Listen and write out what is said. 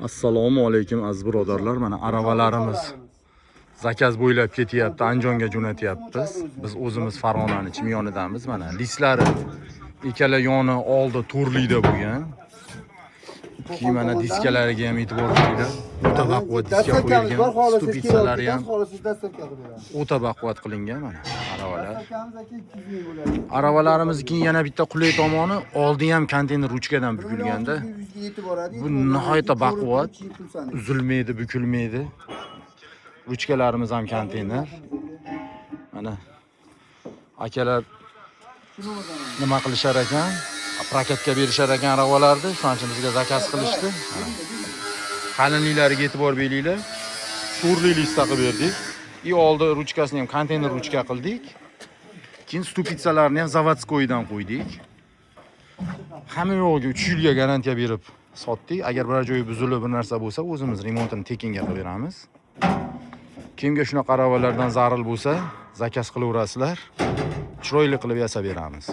Assalomu alaykum, aziz birodarlar. Mana aravalarimiz заказ bo'ylab ketyapti, Andijonga jo'natyapmiz. Biz o'zimiz Farg'onani Chimyonidamiz. Mana listlari ikkala yoni oldi to'rlikda bo'lgan. Keyin mana diskalariga ham e'tibor beringlar. O'ta baquvvat diska Доставка miz bor, qo'yilgan. xohlasangiz Ступица lari ham xohlasangiz доставка qilib beramiz. O'ta baquvvat qilingan mana aravalar. Доставка miz, aka, 200 ming bo'ladi. Aravalarimiz keyin yana bitta qulay tomoni, oldi ham konteyner ruchkadan bukilganda. 1 yuzga yetib boradi. Bu nihoyatda baquvvat, uzilmaydi, bukilmaydi. Ruchkalarimiz ham konteyner. Mana akalar nima qilishar ekan? Прокат ga berishar ekan aravalarni. Shuning uchun bizga заказ qilishdi. Mana. Qalinliklariga e'tibor beringlar. To'rtli lista qilib berdik. И oldi ruchkasini ham konteyner ruchka qildik. Keyin ступица larni ham заводской dan qo'ydik. Hamma yo'g'iga 3 yilga garantiya berib sotdik. Agar biror joyi buzilib, bir narsa bo'lsa, o'zimiz remontini tekinga qilib beramiz. Kimga shunaqa aravalardan zaril bo'lsa, заказ qilaverasizlar. Chiroyli qilib yasab beramiz.